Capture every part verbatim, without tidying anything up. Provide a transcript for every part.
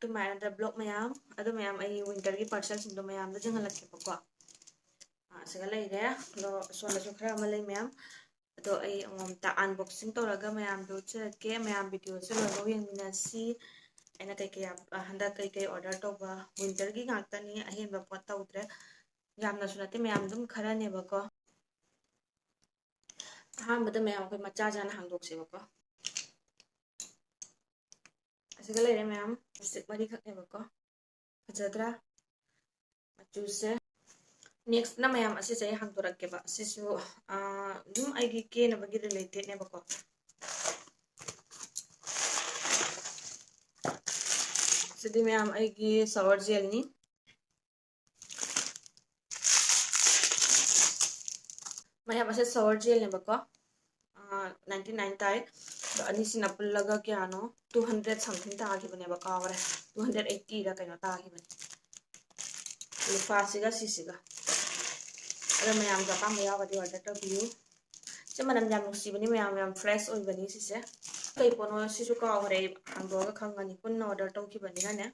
ꯑꯗꯨꯃꯥꯏꯅ ꯕ꯭ꯂꯣꯛ ꯃꯌꯥꯝ, ꯑꯗꯨ ꯃꯌꯥꯝ ꯑꯩ ꯋꯤꯟꯇꯔꯒꯤ ꯄꯥꯔꯁꯦꯜꯁꯤꯡꯗꯣ ꯃꯌꯥꯝꯗꯣ ꯆꯪꯍꯜꯂꯛꯀꯦꯕꯀꯣ꯫ ꯑꯥ, ꯁꯤꯒ ꯂꯩꯔꯦ꯫ ꯑꯗꯣ ꯁꯣꯝꯗꯁꯨ ꯈꯔ ꯑꯃ ꯂꯩ ꯃꯌꯥꯝ꯫ ꯑꯗꯣ ꯑꯩ ꯑꯃꯃꯝꯇ ꯑꯟꯕꯣꯛꯁꯤꯡ ꯇꯧꯔꯒ ꯃꯌꯥꯝꯗꯣ ꯎꯠꯆꯔꯛꯀꯦ꯫ ꯃꯌꯥꯝ ꯚꯤꯗꯤꯑꯣꯁꯦ ꯂꯣꯏꯐꯥꯎ ꯌꯦꯡꯃꯤꯟꯅꯁꯤ꯫ ꯑꯩꯅ ꯀꯩꯀꯩ ꯌꯥꯝ-, ꯍꯟꯗꯛ ꯀꯩꯀꯩ ꯑꯣꯔꯗꯔ ꯇꯧꯕ, ꯋꯤꯟꯇꯔꯒꯤ ꯉꯥꯛꯇꯅꯤ, ꯑꯍꯦꯟꯕ ꯄꯣꯠ ꯇꯧꯗ꯭ꯔꯦ꯫ ꯌꯥꯝꯅꯁꯨ ꯅꯠꯇꯦ, ꯃꯌꯥꯝ ꯑꯗꯨꯝ ꯈꯔꯅꯦꯕꯀꯣ꯫ ꯑꯍꯥꯟꯕꯗ ꯃꯌꯥꯝ ꯑꯩꯈꯣꯏ ꯃꯆꯥꯁꯦ ꯍꯥꯟꯅ ꯍꯥꯡꯗꯣꯛꯁꯦꯕꯀꯣ꯫ ꯑꯁꯤꯒ ꯂꯩꯔꯦ ꯃꯌꯥꯝ, ꯂꯤꯞꯁꯇꯤꯛ ꯃꯔꯤꯈꯛꯅꯦꯕꯀꯣ꯫ ꯐꯖꯗ꯭ꯔꯥ ꯃꯆꯨꯁꯦ? ꯅꯦꯛꯁꯅ ꯃꯌꯥꯝ ꯑꯁꯤꯁꯦ ꯑꯩ ꯍꯥꯡꯗꯣꯔꯛꯀꯦꯕ꯫ ꯑꯁꯤꯁꯨ, ꯑꯥ, ꯑꯗꯨꯝ ꯑꯩꯒꯤ ꯀꯦꯅꯕꯒꯤ ꯔꯤꯂꯦꯇꯦꯠꯅꯦꯕꯀꯣ꯫ ꯁꯤꯗꯤ ꯃꯌꯥꯝ ꯑꯩꯒꯤ ꯁꯋꯔ ꯖꯦꯜꯅꯤ꯫ ꯃꯌꯥꯝ ꯑꯁꯦ ꯁꯋꯔ ꯖꯦꯜꯅꯦꯕꯀꯣ꯫ ꯅꯥꯏꯟꯇꯤ ꯅꯥꯏꯟ ꯇꯥꯏ꯫ ꯑꯗꯣ ꯑꯅꯤꯁꯤꯅ ꯄꯨꯜꯂꯒ ꯀꯌꯥꯅꯣ, ꯇꯨ ꯍꯟꯗ꯭ꯔꯦꯠ ꯁꯝꯊꯤꯡ ꯇꯥꯈꯤꯕꯅꯦꯕ, ꯀꯥꯎꯔꯦ꯫ ꯇꯨ ꯍꯟꯗ꯭ꯔꯦꯠ ꯑꯩꯠꯇꯤꯔ ꯀꯩꯅꯣ ꯇꯥꯈꯤꯕꯅꯦ, ꯂꯨꯄꯥꯁꯤꯒ ꯁꯤꯁꯤꯒ꯫ ꯑꯗꯣ ꯃꯌꯥꯝꯒꯤ ꯑꯄꯥꯝꯕ ꯌꯥꯎꯔꯒꯗꯤ ꯑꯣꯔꯗꯔ ꯇꯧꯕꯤꯌꯨ꯫ ꯁꯤ ꯃꯅꯝ ꯌꯥꯝ ꯅꯨꯡꯁꯤꯕꯅꯤ ꯃꯌꯥꯝ, ꯌꯥꯝ ꯐ꯭ꯔꯦꯁ ꯑꯣꯏꯕꯅꯤ ꯁꯤꯁꯦ꯫ ꯀꯩ ꯄꯣꯠꯅꯣ ꯁꯤꯁꯨ ꯀꯥꯎꯈ꯭ꯔꯦ ꯑꯩ, ꯍꯥꯡꯗꯣꯛꯑꯒ ꯈꯪꯒꯅꯤ, ꯄꯨꯟꯅ ꯑꯣꯔꯗꯔ ꯇꯧꯈꯤꯕꯅꯤꯅꯅꯦ꯫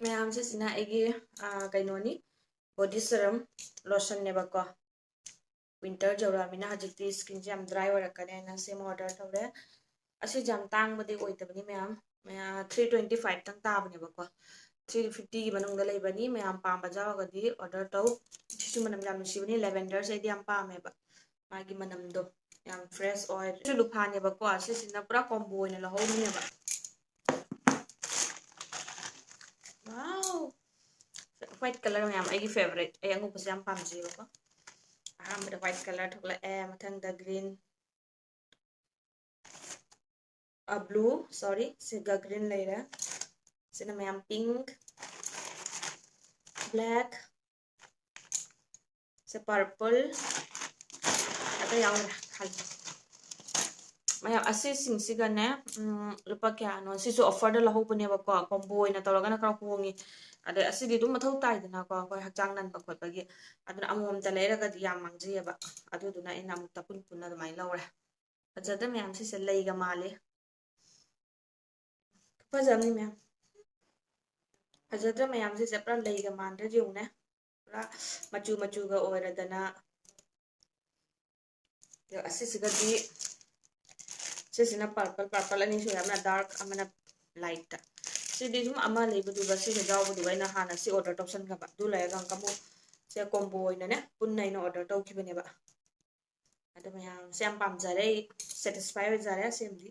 ꯃꯌꯥꯝꯁꯤꯁꯤꯅ ꯑꯩꯒꯤ, ꯑꯥ, ꯀꯩꯅꯣꯅꯤ, ꯕꯣꯗꯤ ꯁꯔꯝ ꯂꯣꯁꯟꯅꯦꯕꯀꯣ꯫ ꯋꯤꯟꯇꯔ ꯌꯧꯔꯛꯑꯃꯤꯅ ꯍꯧꯖꯤꯛꯇꯤ ꯁ꯭ꯀꯤꯟꯁꯦ ꯌꯥꯝ ꯗ꯭ꯔꯥꯏ ꯑꯣꯏꯔꯛꯀꯅꯤ ꯍꯥꯏꯅ ꯁꯦꯝ ꯑꯣꯔꯗꯔ ꯇꯧꯔꯦ꯫ ꯑꯁꯤꯁꯦ ꯌꯥꯝ ꯇꯥꯡꯕꯗꯤ ꯑꯣꯏꯗꯕꯅꯤ ꯃꯌꯥꯝ, ꯃꯌꯥꯝ ꯊ꯭ꯔꯤ ꯇ꯭ꯋꯦꯟꯇꯤ ꯐꯥꯏꯚꯇꯪ ꯇꯥꯕꯅꯦꯕꯀꯣ꯫ ꯊ꯭ꯔꯤ ꯐꯤꯐꯇꯤꯒꯤ ꯃꯅꯨꯡꯗ ꯂꯩꯕꯅꯤ꯫ ꯃꯌꯥꯝ ꯄꯥꯝꯕ ꯌꯥꯎꯔꯒꯗꯤ ꯑꯣꯔꯗꯔ ꯇꯧ꯫ ꯁꯤꯁꯨ ꯃꯅꯝ ꯌꯥꯝ ꯅꯨꯡꯁꯤꯕꯅꯤ, ꯂꯦꯚꯦꯟꯗꯔꯁꯦ ꯑꯩꯗꯤ ꯌꯥꯝ ꯄꯥꯝꯃꯦꯕ꯫ ꯃꯥꯒꯤ ꯃꯅꯝꯗꯣ ꯌꯥꯝ ꯐ꯭ꯔꯦꯁ ꯑꯣꯏ꯫ ꯁꯤꯁꯨ ꯂꯨꯐꯥꯅꯦꯕꯀꯣ, ꯁꯤꯁꯤꯅ ꯄꯨꯔꯥ ꯀꯣꯝꯕꯣ ꯑꯣꯏꯅ ꯂꯧꯍꯧꯕꯅꯦꯕ꯫ Wow! White color ꯃꯌꯥꯝ ꯑꯩꯒꯤ favorite, ꯑꯩ ꯑꯉꯧꯕꯁꯦ ꯌꯥꯝ ꯄꯥꯝꯖꯩꯌꯦꯕꯀꯣ꯫ ꯑꯍꯥꯟꯕꯗ white color ꯊꯣꯛꯂꯛꯑꯦ, ꯃꯊꯪꯗ green, ꯑ, blue, sorry, ꯁꯤꯒ green ꯂꯩꯔꯦ꯫ ꯁꯤꯅ ꯃꯌꯥꯝ pink, black, ꯁꯦ purple, ꯑꯇꯩ ꯌꯥꯎꯗ꯭ꯔꯦ, ꯈꯜꯂꯦ꯫ ꯃꯌꯥꯝ ꯑꯁꯤꯁꯤꯡꯁꯤꯒꯅꯦ, ꯎꯝ, ꯂꯨꯄꯥ ꯀꯌꯥꯅꯣ? ꯁꯤꯁꯨ offerꯗ ꯂꯧꯍꯧꯕꯅꯦꯕꯀꯣ, combo ꯑꯣꯏꯅ ꯇꯧꯔꯒꯅ ꯈꯔ ꯍꯣꯡꯉꯤ꯫ ꯑꯗꯩ ꯑꯁꯤꯗꯤ ꯑꯗꯨꯝ ꯃꯊꯧ ꯇꯥꯏꯗꯅꯀꯣ, ꯑꯩꯈꯣꯏ ꯍꯛꯆꯥꯡ ꯅꯟꯕ ꯈꯣꯠꯄꯒꯤ꯫ ꯑꯗꯨꯅ ꯑꯃꯃꯝꯇ ꯂꯩꯔꯒꯗꯤ ꯌꯥꯝ ꯃꯥꯡꯖꯩꯌꯦꯕ꯫ ꯑꯗꯨꯗꯨꯅ ꯑꯩꯅ ꯑꯃꯨꯛꯇ ꯄꯨꯟ ꯄꯨꯟꯅ ꯑꯗꯨꯃꯥꯏꯅ ꯂꯧꯔꯦ꯫ ꯐꯖꯗ꯭ꯔ ꯃꯌꯥꯝ? ꯁꯤꯁꯦ ꯂꯩꯒ ꯃꯥꯜꯂꯤ꯫ ꯐꯖꯕꯅꯤ ꯃꯌꯥꯝ꯫ ꯐꯖꯗ꯭ꯔ ꯃꯌꯥꯝ? ꯁꯤꯁꯦ ꯄꯨꯔꯥ ꯂꯩꯒ ꯃꯥꯟꯗ꯭ꯔꯥ ꯌꯦꯡꯉꯨꯅꯦ꯫ ꯄꯨꯔꯥ ꯃꯆꯨ ꯃꯆꯨꯒ ꯑꯣꯏꯔꯗꯅ꯫ ꯑꯗꯣ ꯑꯁꯤꯁꯤꯒꯗꯤ, ꯁꯤꯁꯤꯅ purple, purple ꯑꯅꯤ ꯁꯨꯔꯦ, ꯑꯃꯅ dark, ꯑꯃꯅ lightꯇ꯫ ꯁꯤꯗꯤ ꯁꯨꯝ ꯑꯃ ꯂꯩꯕꯗꯨꯒ ꯁꯤꯒ ꯌꯥꯎꯕꯗꯨꯒ ꯑꯩꯅ ꯍꯥꯟꯅ ꯁꯤ order ꯇꯧꯁꯟꯈ꯭ꯔꯕ꯫ ꯑꯗꯨ ꯂꯩꯔꯒ ꯑꯃꯨꯛꯀ ꯑꯃꯨꯛ ꯁꯦ combo ꯑꯣꯏꯅꯅꯦ, ꯄꯨꯟꯅ ꯑꯩꯅ order ꯇꯧꯈꯤꯕꯅꯦꯕ꯫ ꯑꯗꯨ ꯃꯌꯥꯝꯁꯦ ꯌꯥꯝ ꯄꯥꯝꯖꯔꯦ, ꯑꯩ satisfy ꯑꯣꯏꯖꯔꯦ ꯑꯁꯦꯡꯕꯗꯤ꯫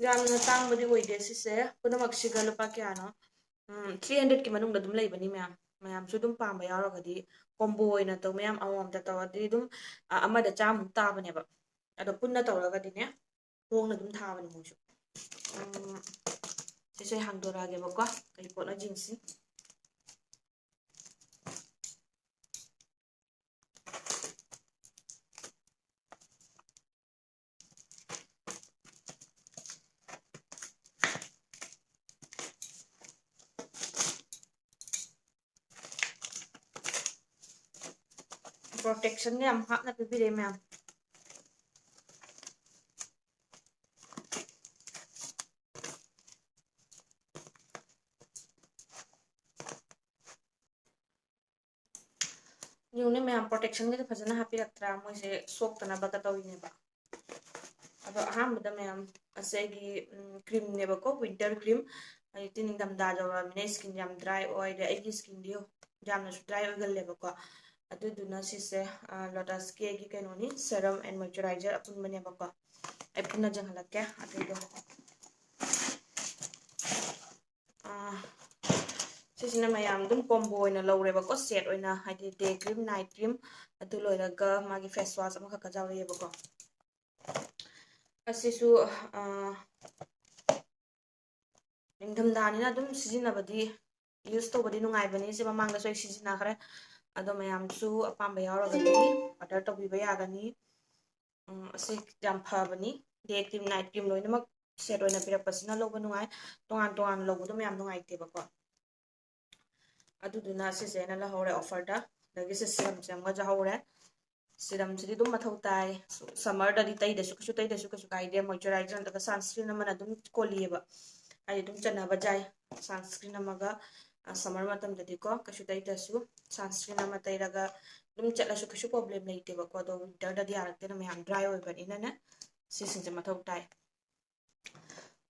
ꯌꯥꯝꯅ ꯇꯥꯡꯕꯗꯤ ꯑꯣꯏꯗꯦ ꯁꯤꯁꯦ꯫ ꯄꯨꯝꯅꯃꯛꯁꯤꯒ ꯂꯨꯄꯥ ꯀꯌꯥꯅꯣ? ꯎꯝ, three hundredꯀꯤ ꯃꯅꯨꯡꯗ ꯑꯗꯨꯝ ꯂꯩꯕꯅꯤ ꯃꯌꯥꯝ꯫ ꯃꯌꯥꯝꯁꯨ ꯑꯗꯨꯝ ꯄꯥꯝꯕ ꯌꯥꯎꯔꯒꯗꯤ combo ꯑꯣꯏꯅ ꯇꯧ, ꯃꯌꯥꯝ ꯑꯃꯃꯝꯇ ꯇꯧꯔꯗꯤ ꯑꯗꯨꯝ, ꯑ, ꯑꯃꯗ ꯆꯥꯝꯃꯨꯛ ꯇꯥꯕꯅꯦꯕ꯫ ꯑꯗꯣ ꯄꯨꯟꯅ ꯇꯧꯔꯒꯗꯤꯅꯦ, ꯍꯣꯡꯅ ꯑꯗꯨꯝ ꯊꯥꯕꯅꯦ ꯃꯣꯏꯁꯨ꯫ ꯎꯝ, ꯁꯤꯁꯦ ꯍꯥꯡꯗꯣꯔꯛꯑꯒꯦꯕꯀꯣ, ꯀꯩ ꯄꯣꯠꯅꯣ ꯌꯦꯡꯁꯤ꯫ Protectionꯒ ꯌꯥꯝ ꯍꯥꯞꯅ ꯄꯤꯕꯤꯔꯛꯑꯦ ꯃꯌꯥꯝ꯫ ꯌꯦꯡꯉꯨꯅꯦ ꯃꯌꯥꯝ, protectionꯒꯁꯦ ꯐꯖꯅ ꯍꯥꯞꯄꯤꯔꯛꯇ꯭ꯔꯥ? ꯃꯣꯏꯁꯦ ꯁꯣꯛꯇꯅꯕꯒ ꯇꯧꯔꯤꯅꯦꯕ꯫ ꯑꯗꯣ ꯑꯍꯥꯟꯕꯗ ꯃꯌꯥꯝ, ꯑꯁꯦ ꯑꯩꯒꯤ, ꯎꯝ, creamꯅꯦꯕꯀꯣ, winter cream꯫ ꯍꯧꯖꯤꯛꯇꯤ ꯅꯤꯡꯊꯝꯊꯥ ꯌꯧꯔꯛꯑꯕꯅꯤꯅ skin ꯌꯥꯝ dry ꯑꯣꯏ, ꯑꯗꯩ ꯑꯩꯒꯤ skinꯗꯤ ꯌꯥꯝꯅꯁꯨ dry ꯑꯣꯏꯒꯜꯂꯦꯕꯀꯣ꯫ ꯑꯗꯨꯗꯨꯅ ꯁꯤꯁꯦ, ꯑ, Lotus Kꯒꯤ ꯀꯩꯅꯣꯅꯤ, serum and moisturizer ꯑꯄꯨꯟꯕꯅꯦꯕꯀꯣ꯫ ꯑꯩ ꯄꯨꯟꯅ ꯆꯪꯍꯜꯂꯛꯀꯦ ꯑꯗꯨꯗꯣ꯫ ꯑꯥ, ꯁꯤꯁꯤꯅ ꯃꯌꯥꯝ ꯑꯗꯨꯝ combo ꯑꯣꯏꯅ ꯂꯧꯔꯦꯕꯀꯣ, set ꯑꯣꯏꯅ, ꯍꯥꯏꯗꯤ day cream, night cream, ꯑꯗꯨ ꯂꯣꯏꯔꯒ ꯃꯥꯒꯤ face wash ꯑꯃꯈꯛꯀ ꯌꯥꯎꯔꯛꯑꯦꯕꯀꯣ꯫ ꯑꯁꯤꯁꯨ, ꯑꯥ, ꯅꯤꯡꯊꯝꯊꯥꯅꯤꯅ ꯑꯗꯨꯝ ꯁꯤꯖꯤꯟꯅꯕꯗꯤ, use ꯇꯧꯕꯗꯤ ꯅꯨꯡꯉꯥꯏꯕꯅꯤ꯫ ꯁꯤ ꯃꯃꯥꯡꯗꯁꯨ ꯑꯩ ꯁꯤꯖꯤꯟꯅꯈ꯭ꯔꯦ꯫ ꯑꯗꯣ ꯃꯌꯥꯝꯁꯨ ꯑꯄꯥꯝꯕ ꯌꯥꯎꯔꯒꯗꯤ order ꯇꯧꯕꯤꯕ ꯌꯥꯒꯅꯤ꯫ ꯎꯝ, ꯑꯁꯤ ꯌꯥꯝ ꯐꯕꯅꯤ꯫ Day cream, night cream ꯂꯣꯏꯅꯃꯛ set ꯑꯣꯏꯅ ꯄꯤꯔꯛꯄꯁꯤꯅ ꯂꯧꯕ ꯅꯨꯡꯉꯥꯏ꯫ ꯇꯣꯉꯥꯟ ꯇꯣꯉꯥꯟꯅ ꯂꯧꯕꯗꯣ ꯃꯌꯥꯝ ꯅꯨꯡꯉꯥꯏꯇꯦꯕꯀꯣ꯫ ꯑꯗꯨꯗꯨꯅ ꯁꯤꯁꯦ ꯑꯩꯅ ꯂꯧꯍꯧꯔꯦ offerꯗ꯫ ꯑꯗꯒꯤ ꯁꯤ serumꯁꯦ ꯑꯃꯒꯁꯨ ꯍꯧꯔꯦ꯫ Serumꯁꯤꯗꯤ ꯑꯗꯨꯝ ꯃꯊꯧ ꯇꯥꯏ꯫ Summerꯗꯗꯤ ꯇꯩꯗꯁꯨ ꯀꯩꯁꯨ, ꯇꯩꯗꯁꯨ ꯀꯩꯁꯨ ꯀꯥꯏꯗꯦ꯫ Moisturizer ꯅꯠꯇ꯭ꯔꯒ sunscreen ꯑꯃꯅ ꯑꯗꯨꯝ ꯀꯣꯜꯂꯤꯑꯕ, ꯍꯥꯏꯗꯤ ꯑꯗꯨꯝ ꯆꯟꯅꯕ ꯌꯥꯏ꯫ Sunscreen ꯑꯃꯒ, ꯑ, summer ꯃꯇꯝꯗꯗꯤꯀꯣ ꯀꯩꯁꯨ ꯇꯩꯗ꯭ꯔꯁꯨ sunscreen ꯑꯃ ꯇꯩꯔꯒ ꯑꯗꯨꯝ ꯆꯠꯂꯁꯨ ꯀꯩꯁꯨ problem ꯂꯩꯇꯦꯕꯀꯣ꯫ ꯑꯗꯣ winterꯗꯗꯤ ꯌꯥꯔꯛꯇꯦꯅ ꯃꯌꯥꯝ dry ꯑꯣꯏꯕꯅꯤꯅꯅꯦ, ꯁꯤꯁꯤꯡꯁꯦ ꯃꯊꯧ ꯇꯥꯏ꯫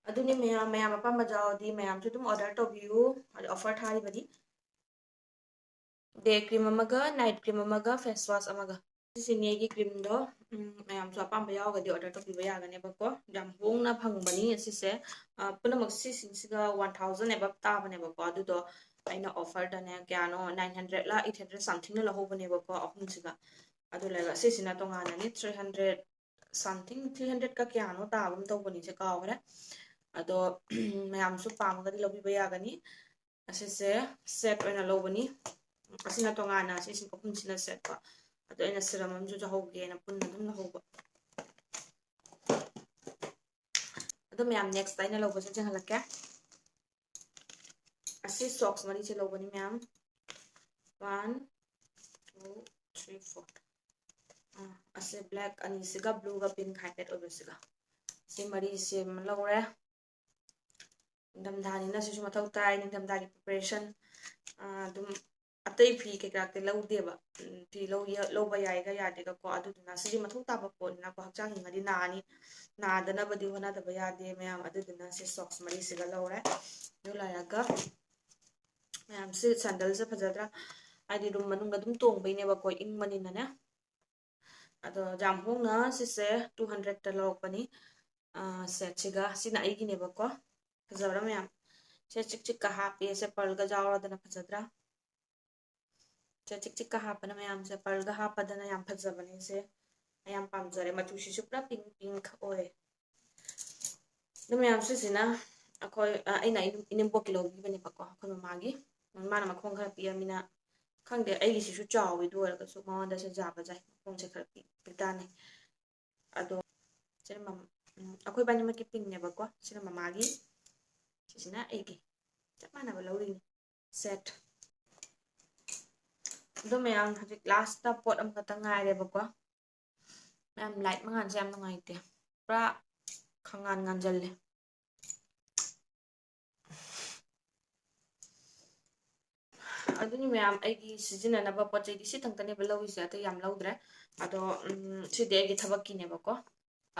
ꯑꯗꯨꯅꯤ ꯃꯌꯥꯝ, ꯃꯌꯥꯝ ꯑꯄꯥꯝꯕ ꯌꯥꯎꯔꯗꯤ ꯃꯌꯥꯝꯁꯨ ꯑꯗꯨꯝ order ꯇꯧꯕꯤꯌꯨ꯫ ꯑꯗꯣ offer ꯊꯥꯔꯤꯕꯅꯤ꯫ Day cream ꯑꯃꯒ, night cream ꯑꯃꯒ, face wash ꯑꯃꯒ꯫ ꯁꯤꯁꯤꯅꯤ ꯑꯩꯒꯤ creamꯗꯣ꯫ ꯎꯝ, ꯃꯌꯥꯝꯁꯨ ꯑꯄꯥꯝꯕ ꯌꯥꯎꯔꯒꯗꯤ order ꯇꯧꯕꯤꯕ ꯌꯥꯒꯅꯦꯕꯀꯣ꯫ ꯌꯥꯝ ꯍꯣꯡꯅ ꯐꯪꯕꯅꯤ ꯑꯁꯤꯁꯦ꯫ ꯑ, ꯄꯨꯝꯅꯃꯛ ꯁꯤꯁꯤꯡꯁꯤꯒ one thousand above ꯇꯥꯕꯅꯦꯕꯀꯣ꯫ ꯑꯗꯨꯗꯣ ꯑꯩꯅ offerꯗꯅꯦ ꯀꯌꯥꯅꯣ nine hundredꯂ eight hundred somethingꯅ ꯂꯧꯍꯧꯕꯅꯦꯕꯀꯣ ꯑꯍꯨꯝꯁꯤꯒ꯫ ꯑꯗꯨ ꯂꯩꯔꯒ ꯁꯤꯁꯤꯅ ꯇꯣꯉꯥꯟꯅꯅꯤ three hundred something, three hundredꯀ ꯀꯌꯥꯅꯣ ꯇꯥꯕ ꯑꯃ ꯇꯧꯕꯅꯤꯁꯦ, ꯀꯥꯎꯈ꯭ꯔꯦ꯫ ꯑꯗꯣ ꯃꯌꯥꯝꯁꯨ ꯄꯥꯝꯃꯒꯗꯤ ꯂꯧꯕꯤꯕ ꯌꯥꯒꯅꯤ꯫ ꯑꯁꯤꯁꯦ set ꯑꯣꯏꯅ ꯂꯧꯕꯅꯤ꯫ ꯑꯁꯤꯅ ꯇꯣꯉꯥꯟꯅ, ꯑꯁꯤꯁꯤꯡ ꯑꯍꯨꯝꯁꯤꯅ setꯀꯣ꯫ ꯑꯗꯣ ꯑꯩꯅ serum ꯑꯃꯁꯨ ꯂꯧꯍꯧꯒꯦꯅ ꯄꯨꯟꯅ ꯑꯗꯨꯝ ꯂꯧꯍꯧꯕ꯫ ꯑꯗꯣ ꯃꯌꯥꯝ next ꯑꯩꯅ ꯂꯧꯕꯁꯦ ꯆꯦꯟꯍꯜꯂꯛꯀꯦ꯫ ꯑꯁꯤ socks ꯃꯔꯤꯁꯦ ꯂꯧꯕꯅꯤ ꯃꯌꯥꯝ꯫ One, two, three, four꯫ ꯑ, ꯑꯁꯤ black ꯑꯅꯤꯁꯤꯒ blueꯒ pink hybrid ꯑꯣꯏꯕꯁꯤꯒ꯫ ꯁꯤ ꯃꯔꯤꯁꯦ ꯑꯃ ꯂꯧꯔꯦ꯫ ꯅꯤꯡꯊꯝꯊꯥꯅꯤꯅ ꯁꯤꯁꯨ ꯃꯊꯧ ꯇꯥꯏ, ꯅꯤꯡꯊꯝꯊꯥꯒꯤ preparation꯫ ꯑ, ꯑꯗꯨꯝ ꯑꯇꯩ ꯐꯤ ꯀꯩꯀꯥꯗꯤ ꯂꯧꯗꯦꯕ꯫ ꯎꯝ, ꯐꯤ ꯂꯧ-, ꯂꯧꯕ ꯌꯥꯏꯒ ꯌꯥꯗꯦꯒꯀꯣ꯫ ꯑꯗꯨꯗꯨꯅ ꯁꯤꯗꯤ ꯃꯊꯧ ꯇꯥꯕ ꯄꯣꯠꯅꯤꯅꯀꯣ, ꯍꯛꯆꯥꯡ ꯍꯤꯡꯉꯗꯤ ꯅꯥꯅꯤ, ꯅꯥꯗꯅꯕꯗꯤ ꯍꯣꯠꯅꯗꯕ ꯌꯥꯗꯦ ꯃꯌꯥꯝ꯫ ꯑꯗꯨꯗꯨꯅ ꯁꯤ socks ꯃꯔꯤꯁꯤꯒ ꯂꯧꯔꯦ꯫ ꯑꯗꯨ ꯂꯩꯔꯒ ꯃꯌꯥꯝꯁꯤ sandalꯁꯦ ꯐꯖꯗ꯭ꯔꯥ? ꯍꯥꯏꯗꯤ room ꯃꯅꯨꯡꯗ ꯑꯗꯨꯝ ꯇꯣꯡꯕꯩꯅꯦꯕꯀꯣ, ꯏꯪꯕꯅꯤꯅꯅꯦ꯫ ꯑꯗꯣ ꯌꯥꯝ ꯍꯣꯡꯅ ꯁꯤꯁꯦ two hundredꯇ ꯂꯧꯔꯛꯄꯅꯤ꯫ ꯑ, setꯁꯤꯒ, ꯁꯤꯅ ꯑꯩꯒꯤꯅꯦꯕꯀꯣ꯫ ꯐꯖꯕ꯭ꯔꯥ ꯃꯌꯥꯝ? ꯁꯦ ꯆꯤꯛ ꯆꯤꯛꯀ ꯍꯥꯞꯄꯦ꯫ ꯁꯦ pearlꯒ ꯌꯥꯎꯔꯗꯅ ꯐꯖꯗ꯭ꯔꯥ? ꯁꯦ ꯆꯤꯛ ꯆꯤꯛꯀ ꯍꯥꯞꯄꯅ ꯃꯌꯥꯝꯁꯦ, pearlꯒ ꯍꯥꯞꯄꯗꯅ ꯌꯥꯝ ꯐꯖꯕꯅꯦ ꯁꯦ꯫ ꯑꯩ ꯌꯥꯝ ꯄꯥꯝꯖꯔꯦ꯫ ꯃꯆꯨꯁꯤꯁꯨ ꯄꯨꯔꯥ pink pink ꯑꯣꯏ꯫ ꯑꯗꯨ ꯃꯌꯥꯝ ꯁꯤꯁꯤꯅ ꯑꯩꯈꯣꯏ, ꯑ, ꯑꯩꯅ ꯑꯩ ꯏꯅꯦꯝꯕꯣꯛꯀꯤ ꯂꯧꯕꯤꯕꯅꯦꯕꯀꯣ, ꯑꯩꯈꯣꯏ ꯃꯃꯥꯒꯤ꯫ ꯃꯥꯅ ꯃꯈꯣꯡ ꯈꯔ ꯄꯤꯛꯑꯃꯤꯅ ꯈꯪꯗꯦ, ꯑꯩꯒꯤꯁꯤꯁꯨ ꯆꯥꯎꯋꯤ, ꯑꯗꯨ ꯑꯣꯏꯔꯒꯁꯨ ꯃꯉꯣꯟꯗꯁꯨ ꯌꯥꯕ ꯌꯥꯏ꯫ ꯃꯈꯣꯡꯁꯦ ꯈꯔ ꯄꯤꯛ-, ꯄꯤꯛꯇꯥꯅꯤ꯫ ꯑꯗꯣ ꯁꯤꯅ ꯃꯝ-, ꯎꯝ, ꯑꯩꯈꯣꯏ ꯏꯕꯥꯅꯤꯃꯛꯀꯤ ꯄꯤꯡꯅꯦꯕꯀꯣ꯫ ꯁꯤꯅ ꯃꯃꯥꯒꯤ, ꯁꯤꯁꯤꯅ ꯑꯩꯒꯤ꯫ ꯆꯞ ꯃꯥꯟꯅꯕ ꯂꯧꯔꯤꯅꯤ꯫ ꯁꯦꯠ꯫ ꯑꯗꯣ ꯃꯌꯥꯝ, ꯍꯧꯖꯤꯛ ꯂꯥꯁꯇ ꯄꯣꯠ ꯑꯃꯈꯛꯇꯪ ꯉꯥꯏꯔꯦꯕꯀꯣ꯫ ꯃꯌꯥꯝ, ꯂꯥꯏꯠ ꯃꯉꯥꯜꯁꯦ ꯌꯥꯝ ꯅꯨꯡꯉꯥꯏꯇꯦ, ꯄꯨꯔꯥ ꯈꯪꯉꯥꯟ ꯉꯥꯟꯖꯜꯂꯦ꯫ ꯑꯗꯨꯅꯤ ꯃꯌꯥꯝ, ꯑꯩꯒꯤ ꯁꯤꯖꯤꯟꯅꯅꯕ ꯄꯣꯠ ꯆꯩꯗꯤ ꯁꯤ ꯈꯛꯇꯅꯦꯕ ꯂꯧꯔꯤꯁꯦ, ꯑꯇꯩ ꯌꯥꯝ ꯂꯧꯗ꯭ꯔꯦ꯫ ꯑꯗꯣ, ꯎꯝ, ꯁꯤꯗꯤ ꯑꯩꯒꯤ ꯊꯕꯛꯀꯤꯅꯦꯕꯀꯣ꯫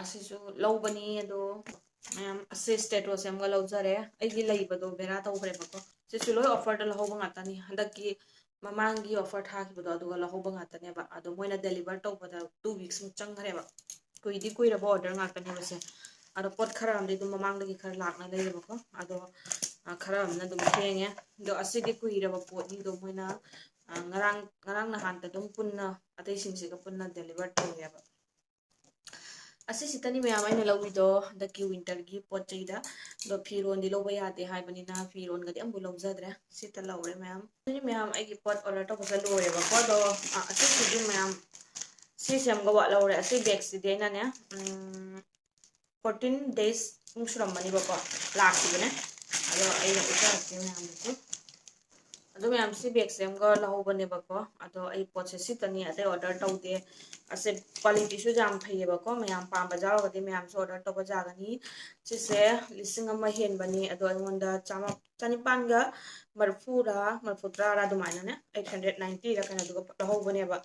ꯑꯁꯤꯁꯨ ꯂꯧꯕꯅꯤ꯫ ꯑꯗꯣ ꯃꯌꯥꯝ, ꯑꯁꯤ ꯁ꯭ꯇꯦꯇꯣꯁꯦ ꯑꯃꯒ ꯂꯧꯖꯔꯦ꯫ ꯑꯩꯒꯤ ꯂꯩꯕꯗꯣ ꯕꯦꯔꯥ ꯇꯧꯈ꯭ꯔꯦꯕꯀꯣ꯫ ꯁꯤꯁꯨ ꯂꯣꯏ ꯑꯣꯐꯔꯗ ꯂꯧꯍꯧꯕ ꯉꯥꯛꯇꯅꯤ꯫ ꯍꯟꯗꯛꯀꯤ ꯃꯃꯥꯡꯒꯤ ꯑꯣꯐꯔ ꯊꯥꯈꯤꯕꯗꯣ ꯑꯗꯨꯒ ꯂꯧꯍꯧꯕ ꯉꯥꯛꯇꯅꯦꯕ꯫ ꯑꯗꯣ ꯃꯣꯏꯅ ꯗꯦꯂꯤꯚꯔ ꯇꯧꯕꯗ ꯇꯨ ꯋꯤꯛꯁꯃꯨꯛ ꯆꯪꯈ꯭ꯔꯦꯕ꯫ ꯀꯨꯏꯗꯤ ꯀꯨꯏꯔꯕ ꯑꯣꯔꯗꯔ ꯉꯥꯛꯇꯅꯦꯕ ꯁꯦ꯫ ꯑꯗꯣ ꯄꯣꯠ ꯈꯔ ꯑꯃꯗꯤ ꯑꯗꯨꯝ ꯃꯃꯥꯡꯗꯒꯤ ꯈꯔ ꯂꯥꯛꯅ ꯂꯩꯌꯦꯕꯀꯣ꯫ ꯑꯗꯣ, ꯑ, ꯈꯔ ꯑꯃꯅ ꯑꯗꯨꯝ ꯊꯦꯡꯉꯦ꯫ ꯑꯗꯣ ꯑꯁꯤꯗꯤ ꯀꯨꯏꯔꯕ ꯄꯣꯠꯅꯤ꯫ ꯑꯗꯣ ꯃꯣꯏꯅ, ꯑ, ꯉꯔꯥꯡ, ꯉꯔꯥꯡ ꯅꯍꯥꯟꯇ ꯑꯗꯨꯝ ꯄꯨꯟꯅ ꯑꯇꯩꯁꯤꯡꯁꯤꯒ ꯄꯨꯟꯅ ꯗꯦꯂꯤꯚꯔ ꯇꯧꯋꯦꯕ꯫ ꯑꯁꯤꯁꯤꯇꯅꯤ ꯃꯌꯥꯝ ꯑꯩꯅ ꯂꯧꯔꯤꯗꯣ ꯍꯟꯗꯛꯀꯤ ꯋꯤꯟꯇꯔꯒꯤ ꯄꯣꯠ ꯆꯩꯗ꯫ ꯑꯗꯣ ꯐꯤꯔꯣꯟꯗꯤ ꯂꯧꯕ ꯌꯥꯗꯦ ꯍꯥꯏꯕꯅꯤꯅ ꯐꯤꯔꯣꯟꯒꯗꯤ ꯑꯃꯕꯨ ꯂꯧꯖꯗ꯭ꯔꯦ꯫ ꯁꯤꯇ ꯂꯧꯔꯦ ꯃꯌꯥꯝ꯫ ꯑꯗꯨꯅꯤ ꯃꯌꯥꯝ, ꯑꯩꯒꯤ ꯄꯣꯠ ꯑꯣꯔꯗꯔ ꯇꯧꯕꯁꯦ ꯂꯣꯏꯔꯦꯕꯀꯣ꯫ ꯑꯗꯣ, ꯑ, ꯑꯁꯤꯁꯤꯗꯤ ꯃꯌꯥꯝ, ꯁꯤꯁꯦ ꯑꯃꯒ ꯋꯥꯠꯍꯧꯔꯦ꯫ ꯑꯁꯤ ꯕꯦꯒꯁꯤꯗꯤ ꯑꯩꯅꯅꯦ, ꯎꯝ, ꯐꯣꯔꯇꯤꯟ ꯗꯦꯖꯃꯨꯛ ꯁꯨꯔꯝꯃꯅꯤꯕꯀꯣ ꯂꯥꯛꯈꯤꯕꯅꯦ꯫ ꯑꯗꯣ ꯑꯩꯅ ꯎꯠꯆꯔꯛꯀꯦ ꯃꯌꯥꯝꯗꯁꯨ꯫ ꯑꯗꯨ ꯃꯌꯥꯝ, ꯁꯤ ꯕꯦꯒꯁꯦ ꯑꯃꯒ ꯂꯧꯍꯧꯕꯅꯦꯕꯀꯣ꯫ ꯑꯗꯣ ꯑꯩ ꯄꯣꯠꯁꯦ ꯁꯤꯇꯅꯤ, ꯑꯇꯩ ꯑꯣꯔꯗꯔ ꯇꯧꯗꯦ꯫ ꯑꯁꯦ ꯀ꯭ꯋꯥꯂꯤꯇꯤꯁꯨ ꯌꯥꯝ ꯐꯩꯌꯦꯕꯀꯣ꯫ ꯃꯌꯥꯝ ꯄꯥꯝꯕ ꯌꯥꯎꯔꯒꯗꯤ ꯃꯌꯥꯝꯁꯨ ꯑꯣꯔꯗꯔ ꯇꯧꯕ ꯌꯥꯒꯅꯤ꯫ ꯁꯤꯁꯦ ꯂꯤꯁꯤꯡ ꯑꯃ ꯍꯦꯟꯕꯅꯤ꯫ ꯑꯗꯣ ꯑꯩꯉꯣꯟꯗ ꯆꯥꯃ-, ꯆꯅꯤꯄꯥꯟꯒ ꯃꯔꯤꯐꯨꯔꯥ, ꯃꯔꯤꯐꯨꯇꯔꯥꯔꯥ ꯑꯗꯨꯃꯥꯏꯅꯅꯦ, ꯑꯩꯠ ꯍꯟꯗ꯭ꯔꯦꯠ ꯅꯥꯏꯟꯇꯤꯔꯥ ꯀꯩꯅꯣꯗꯨꯒ ꯂꯧꯍꯧꯕꯅꯦꯕ꯫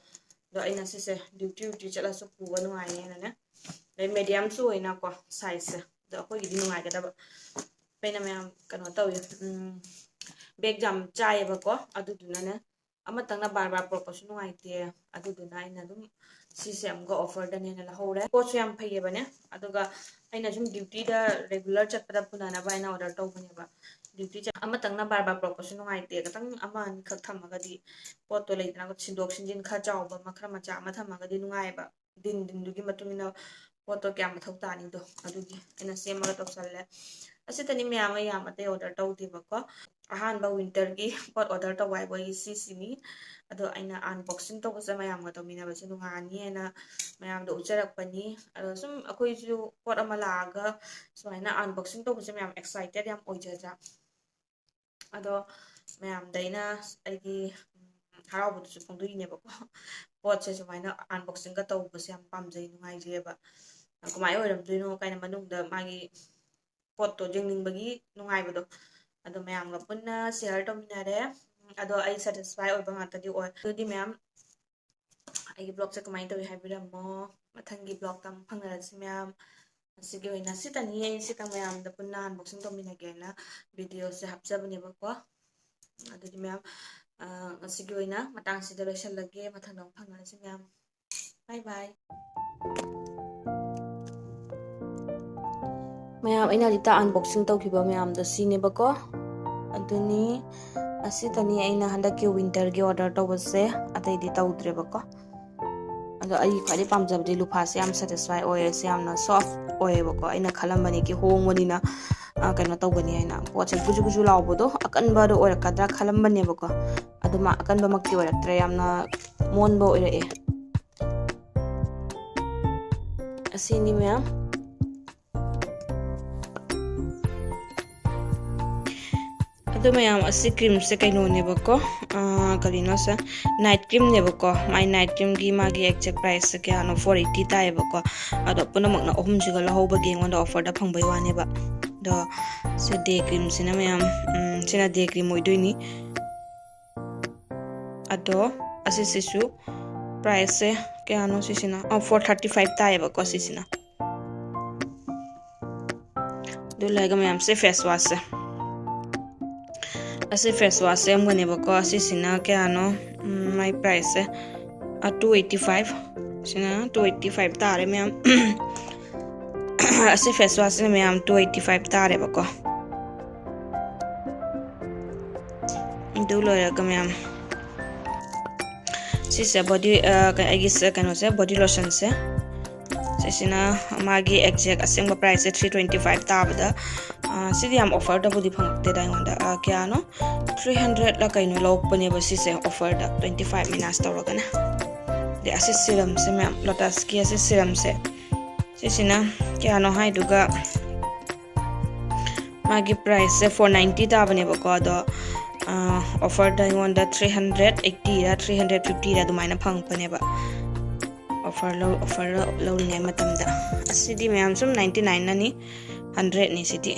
ꯑꯗꯣ ꯑꯩꯅ ꯁꯤꯁꯦ ꯗ꯭ꯌꯨꯇꯤ ꯗ꯭ꯌꯨꯇꯤ ꯆꯠꯂꯁꯨ ꯄꯨꯕ ꯅꯨꯡꯉꯥꯏꯅꯦꯅꯅꯦ꯫ ꯑꯗꯩ ꯃꯦꯗꯤꯌꯝꯁꯨ ꯑꯣꯏꯅꯀꯣ ꯁꯥꯏꯖꯁꯦ꯫ ꯑꯗꯣ ꯑꯩꯈꯣꯏꯒꯤꯗꯤ ꯅꯨꯡꯉꯥꯏꯒꯗꯕ꯫ ꯑꯩꯅ ꯃꯌꯥꯝ ꯀꯩꯅꯣ ꯇꯧꯋꯦ, ꯎꯝ, ꯕꯦꯒ ꯌꯥꯝ ꯆꯥꯏꯌꯦꯕꯀꯣ꯫ ꯑꯗꯨꯗꯨꯅꯅꯦ ꯑꯃꯇꯪꯅ ꯕꯥꯔ ꯕꯥꯔ ꯄꯨꯔꯛꯄꯁꯨ ꯅꯨꯡꯉꯥꯏꯇꯦ꯫ ꯑꯗꯨꯗꯨꯅ ꯑꯩꯅ ꯑꯗꯨꯝ ꯁꯤꯁꯦ ꯑꯃꯨꯛꯀ ꯑꯣꯐꯔꯗꯅꯦꯅ ꯂꯧꯍꯧꯔꯦ꯫ ꯄꯣꯠꯁꯨ ꯌꯥꯝ ꯐꯩꯌꯦꯕꯅꯦ꯫ ꯑꯗꯨꯒ ꯑꯩꯅ ꯁꯨꯝ ꯗ꯭ꯌꯨꯇꯤꯗ ꯔꯦꯒꯨꯂꯔ ꯆꯠꯄꯗ ꯄꯨꯅꯅꯕ ꯍꯥꯏꯅ ꯑꯣꯔꯗꯔ ꯇꯧꯕꯅꯦꯕ꯫ ꯗ꯭ꯌꯨꯇꯤ ꯆꯠ-, ꯑꯃꯇꯪꯅ ꯕꯥꯔ ꯕꯥꯔ ꯄꯨꯔꯛꯄꯁꯨ ꯅꯨꯡꯉꯥꯏꯇꯦ꯫ ꯈꯤꯇꯪ ꯑꯃ ꯑꯅꯤꯈꯛ ꯊꯝꯃꯒꯗꯤ ꯄꯣꯠꯇꯣ ꯂꯩꯗꯅ ꯁꯤꯟꯗꯣꯛ ꯁꯤꯟꯖꯤꯟ ꯈꯔ ꯆꯥꯎꯕ ꯑꯃ, ꯈꯔ ꯃꯆꯥ ꯑꯃ ꯊꯝꯃꯒꯗꯤ ꯅꯨꯡꯉꯥꯏꯌꯦꯕ꯫ ꯗꯤꯟ ꯗꯤꯟꯗꯨꯒꯤ ꯃꯇꯨꯡ ꯏꯟꯅ ꯄꯣꯠꯇꯣ ꯀꯌꯥ ꯃꯊꯧ ꯇꯥꯅꯤꯗꯣ ꯑꯗꯨꯒꯤ ꯑꯩꯅ ꯁꯦꯝꯃꯒ ꯇꯧꯁꯜꯂꯦ꯫ ꯑꯁꯤꯇꯅꯤ ꯃꯌꯥꯝ, ꯑꯩ ꯌꯥꯝ ꯑꯇꯩ ꯑꯣꯔꯗꯔ ꯇꯧꯗꯦꯕꯀꯣ꯫ ꯑꯍꯥꯟꯕ ꯋꯤꯟꯇꯔꯒꯤ ꯄꯣꯠ ꯑꯣꯔꯗꯔ ꯇꯧꯕ ꯍꯥꯏꯕ ꯑꯩꯒꯤ ꯁꯤꯁꯤꯅꯤ꯫ ꯑꯗꯣ ꯑꯩꯅ ꯑꯟꯕꯣꯛꯁꯤꯡ ꯇꯧꯕꯁꯦ ꯃꯌꯥꯝꯒ ꯇꯧꯃꯤꯟꯅꯕꯁꯦ ꯅꯨꯡꯉꯥꯏꯅꯤꯅ ꯃꯌꯥꯝꯗ ꯎꯠꯆꯔꯛꯄꯅꯤ꯫ ꯑꯗꯣ ꯁꯨꯝ ꯑꯩꯈꯣꯏꯁꯨ ꯄꯣꯠ ꯑꯃ ꯂꯥꯛꯑꯒ ꯁꯨꯃꯥꯏꯅ ꯑꯟꯕꯣꯛꯁꯤꯡ ꯇꯧꯕꯁꯦ ꯃꯌꯥꯝ ꯑꯦꯛꯁꯥꯏꯇꯦꯠ ꯌꯥꯝ ꯑꯣꯏꯖꯗ꯭ꯔꯥ? ꯑꯗꯣ ꯃꯌꯥꯝꯗ ꯑꯩꯅ ꯑꯩꯒꯤ, ꯎꯝ, ꯍꯔꯥꯎꯕꯗꯨꯁꯨ ꯐꯣꯡꯗꯣꯛꯏꯅꯦꯕꯀꯣ꯫ ꯄꯣꯠꯁꯦ ꯁꯨꯃꯥꯏꯅ ꯑꯟꯕꯣꯛꯁꯤꯡꯒ ꯇꯧꯕꯁꯦ ꯌꯥꯝ ꯄꯥꯝꯖꯩ, ꯅꯨꯡꯉꯥꯏꯖꯩꯑꯕ꯫ ꯀꯃꯥꯏꯅ ꯑꯣꯏꯔꯝꯗꯣꯏꯅꯣ ꯀꯥꯏꯅ ꯃꯅꯨꯡꯗ ꯃꯥꯒꯤ ꯄꯣꯠꯇꯣ ꯌꯦꯡꯅꯤꯡꯕꯒꯤ ꯅꯨꯡꯉꯥꯏꯕꯗꯣ꯫ ꯑꯗꯣ ꯃꯌꯥꯝꯒ ꯄꯨꯟꯅ ꯁꯤꯌꯔ ꯇꯧꯃꯤꯟꯅꯔꯦ꯫ ꯎꯝ, ꯑꯗꯣ ꯑꯩ ꯁꯦꯇꯤꯁꯐꯥꯏ ꯑꯣꯏꯕ ꯉꯥꯛꯇꯗꯤ ꯑꯣꯏ꯫ ꯑꯗꯨꯗꯤ ꯃꯌꯥꯝ, ꯑꯩꯒꯤ ꯕ꯭ꯂꯣꯒꯁꯦ ꯀꯃꯥꯏꯅ ꯇꯧꯏ ꯍꯥꯏꯕꯤꯔꯝꯃꯣ꯫ ꯃꯊꯪꯒꯤ ꯕ꯭ꯂꯣꯒꯇ ꯑꯃꯨꯛ ꯐꯪꯅꯔꯁꯤ ꯃꯌꯥꯝ꯫ ꯉꯁꯤꯒꯤ ꯑꯣꯏꯅ ꯁꯤꯇꯅꯤ, ꯑꯩ ꯁꯤꯇꯪ ꯃꯌꯥꯝꯗ ꯄꯨꯟꯅ ꯑꯟꯕꯣꯛꯁꯤꯡ ꯇꯧꯃꯤꯟꯅꯒꯦꯅ ꯚꯤꯗꯤꯑꯣꯁꯦ ꯍꯥꯞꯆꯕꯅꯦꯕꯀꯣ꯫ ꯑꯗꯨꯗꯤ ꯃꯌꯥꯝ, ꯑ, ꯉꯁꯤꯒꯤ ꯑꯣꯏꯅ ꯃꯇꯥꯡꯁꯤꯗ ꯂꯣꯏꯁꯤꯜꯂꯒꯦ꯫ ꯃꯊꯪꯗ ꯑꯃꯨꯛ ꯐꯪꯅꯔꯁꯤ ꯃꯌꯥꯝ꯫ ꯕꯥꯏ ꯕꯥꯏ꯫ ꯃꯌꯥꯝ, ꯑꯩꯅ ꯍꯧꯖꯤꯛꯇ ꯑꯟꯕꯣꯛꯁꯤꯡ ꯇꯧꯈꯤꯕ ꯃꯌꯥꯝꯗꯣ ꯁꯤꯅꯦꯕꯀꯣ꯫ ꯑꯗꯨꯅꯤ, ꯑꯁꯤꯇꯅꯤ ꯑꯩꯅ ꯍꯟꯗꯛꯀꯤ ꯋꯤꯟꯇꯔꯒꯤ ꯑꯣꯔꯗꯔ ꯇꯧꯕꯁꯦ, ꯑꯇꯩꯗꯤ ꯇꯧꯗ꯭ꯔꯦꯕꯀꯣ꯫ ꯑꯗꯣ ꯑꯩꯒꯤ ꯈ꯭ꯋꯥꯏꯗꯩ ꯄꯥꯝꯖꯕꯗꯤ ꯂꯨꯐꯥꯁꯦ ꯌꯥꯝ ꯁꯦꯇꯤꯁꯐꯥꯏ ꯑꯣꯏꯌꯦ꯫ ꯁꯤ ꯌꯥꯝꯅ ꯁꯣꯐ ꯑꯣꯏꯌꯦꯕꯀꯣ꯫ ꯑꯩꯅ ꯈꯜꯂꯝꯕꯅꯤ ꯀꯤ ꯍꯣꯡꯕꯅꯤꯅ, ꯑ, ꯀꯩꯅꯣ ꯇꯧꯒꯅꯤ ꯍꯥꯏꯅ, ꯄꯣꯠꯁꯦ ꯒꯨꯖꯨ ꯒꯨꯖꯨ ꯂꯥꯎꯕꯗꯣ ꯑꯀꯟꯕꯗꯣ ꯑꯣꯏꯔꯛꯀꯗ꯭ꯔꯥ ꯈꯜꯂꯝꯕꯅꯦꯕꯀꯣ꯫ ꯑꯗꯨ ꯃꯥ ꯑꯀꯟꯕꯃꯛꯇꯤ ꯑꯣꯏꯔꯛꯇ꯭ꯔꯦ, ꯌꯥꯝꯅ ꯃꯣꯟꯕ ꯑꯣꯏꯔꯛꯑꯦ꯫ ꯑꯁꯤꯅꯤ ꯃꯌꯥꯝ꯫ ꯑꯗꯣ ꯃꯌꯥꯝ, ꯑꯁꯤ ꯀ꯭ꯔꯤꯝꯁꯦ ꯀꯩꯅꯣꯅꯦꯕꯀꯣ, ꯑꯥ, ꯀꯔꯤꯅꯣ ꯁꯦ, ꯅꯥꯏꯠ ꯀ꯭ꯔꯤꯝꯅꯦꯕꯀꯣ꯫ ꯃꯥꯏ ꯅꯥꯏꯠ ꯀ꯭ꯔꯤꯝꯒꯤ ꯃꯥꯒꯤ ꯑꯦꯛꯖꯦꯛ ꯄ꯭ꯔꯥꯏꯁꯁꯦ ꯀꯌꯥꯅꯣ? ꯐꯣꯔ ꯑꯩꯠꯇꯤ ꯇꯥꯏꯌꯦꯕꯀꯣ꯫ ꯑꯗꯣ ꯄꯨꯝꯅꯃꯛꯅ ꯑꯍꯨꯝꯁꯤꯒ ꯂꯧꯍꯧꯕꯒꯤ ꯑꯩꯉꯣꯟꯗ ꯑꯣꯐꯔꯗ ꯐꯪꯕꯩ ꯋꯥꯅꯦꯕ꯫ ꯑꯗꯣ ꯁꯤ ꯗꯦ ꯀ꯭ꯔꯤꯝꯁꯤꯅ ꯃꯌꯥꯝ, ꯎꯝ, ꯁꯤꯅ ꯗꯦ ꯀ꯭ꯔꯤꯝ ꯑꯣꯏꯗꯣꯏꯅꯤ꯫ ꯑꯗꯣ ꯑꯁꯤꯁꯤꯁꯨ ꯄ꯭ꯔꯥꯏꯁꯁꯦ ꯀꯌꯥꯅꯣ ꯁꯤꯁꯤꯅ? ꯑꯣ, ꯐꯣꯔ ꯊꯥꯔꯇꯤ ꯐꯥꯏꯚ ꯇꯥꯏꯌꯦꯕꯀꯣ ꯁꯤꯁꯤꯅ꯫ ꯑꯗꯨ ꯂꯩꯔꯒ ꯃꯌꯥꯝꯁꯦ ꯐꯦꯁ ꯋꯥꯁꯁꯦ, ꯑꯁꯤ ꯐꯦꯁ ꯋꯥꯁꯁꯦ ꯑꯃꯒꯅꯦꯕꯀꯣ꯫ ꯑꯁꯤꯁꯤꯅ ꯀꯌꯥꯅꯣ? ꯎꯝ, ꯃꯥꯏ ꯄ꯭ꯔꯥꯏꯁꯁꯦ, ꯑ, ꯇꯨ ꯑꯩꯠꯇꯤ ꯐꯥꯏꯚ꯫ ꯁꯤꯅ ꯇꯨ ꯑꯩꯠꯇꯤ ꯐꯥꯏꯚ ꯇꯥꯔꯦ ꯃꯌꯥꯝ꯫ ꯑꯁꯤ ꯐꯦꯁ ꯋꯥꯁꯁꯤꯅ ꯃꯌꯥꯝ ꯇꯨ ꯑꯩꯠꯇꯤ ꯐꯥꯏꯚ ꯇꯥꯔꯦꯕꯀꯣ꯫ ꯑꯗꯨ ꯂꯣꯏꯔꯒ ꯃꯌꯥꯝ, ꯁꯤꯁꯦ ꯕꯣꯗꯤ, ꯑ, ꯀ-, ꯑꯩꯒꯤ ꯁꯦ-, ꯀꯩꯅꯣꯁꯦ, ꯕꯣꯗꯤ ꯂꯣꯁꯟꯁꯦ꯫ ꯁꯤ ꯁꯤꯅ ꯃꯥꯒꯤ exact ꯑꯁꯦꯡꯕ price ꯁꯦ three twenty five ꯇꯥꯕꯗ, ꯑꯥ, ꯁꯤꯗꯤ ꯌꯥꯝ offer ꯗꯕꯨꯗꯤ ꯐꯪꯉꯛꯇꯦꯗ ꯑꯩꯉꯣꯟꯗ꯫ ꯑꯥ, ꯀꯌꯥꯅꯣ? Three hundred ꯂ ꯀꯩꯅꯣ ꯂꯧꯔꯛꯄꯅꯦꯕ ꯁꯤꯁꯦ offer ꯗ, twenty five minus ꯇꯧꯔꯒꯅ꯫ ꯑꯗꯩ ꯑꯁꯤ serum ꯁꯦ ꯃꯌꯥꯝ, Lotus ꯀꯤ ꯑꯁꯤ serum ꯁꯦ, ꯁꯤꯁꯤꯅ ꯀꯌꯥꯅꯣ ꯍꯥꯏꯗꯨꯒ, ꯃꯥꯒꯤ price ꯁꯦ four ninety ꯇꯥꯕꯅꯦꯕꯀꯣ, ꯑꯗꯣ, ꯑꯥ, offer ꯗ ꯑꯩꯉꯣꯟꯗ three hundred eighty ꯔ three hundred fifty ꯔ ꯑꯗꯨꯃꯥꯏꯅ ꯐꯪꯉꯛꯄꯅꯦꯕ꯫ Offer ꯂꯧ-, offer ꯂꯧꯔꯤꯉꯩ ꯃꯇꯝꯗ꯫ ꯑꯁꯤꯗꯤ ꯃꯌꯥꯝ ꯁꯨꯝ ninety nine ꯅꯅꯤ, hundred ꯅꯤ ꯁꯤꯗꯤ꯫